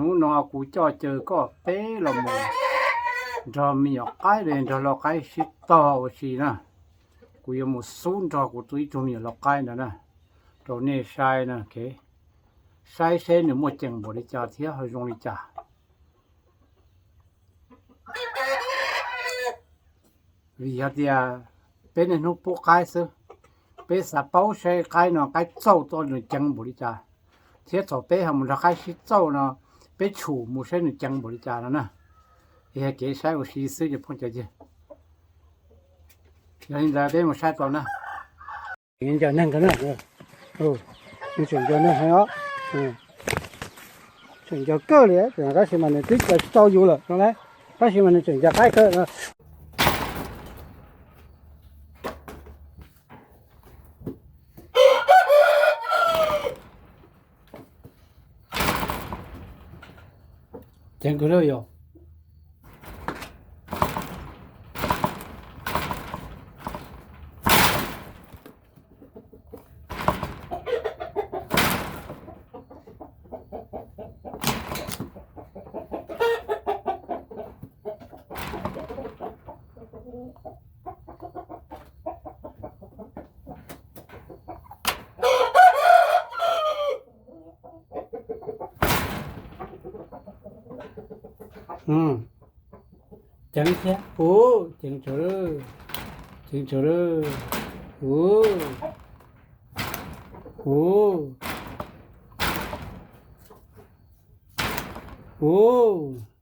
Hnub no kuv coj caw koj peb los mus nrog me nyuam qaib los nrog lau qaib sib tog ua si na. Kuv yuav mus xub nrog kuv tus ib tug me nyuam lau qaib ntawd na rau nej saib na, saib seb nws muaj ceem npaum li cas thiab ho zoo li cas. Vim hais tias peb niaj hnub pub qaib xwb, peb xav paub saib qaib no qaib txauj tau nws ceev npaum li cas, thiab thaum peb ho mus nrog qaib sib txauj no, peb tshum mus saib nws ceev npaum li cas no na. Yog kev saib ua si xwb cov phooj cov ywg. Yog li ntawd peb mus saib tau na. Ncaws neeg ko na, nws tseem ncaws neeg heev os, tseem ncaws kawg li, tab sis mas nws twb caw tsis tau yus lawm no, tab sis mas nws tseem ncaws qaib kawg. Ceev kawg li yog. Ceev thiab, ub, ceev tsawv, ceev tsawv, ub, ub, ub.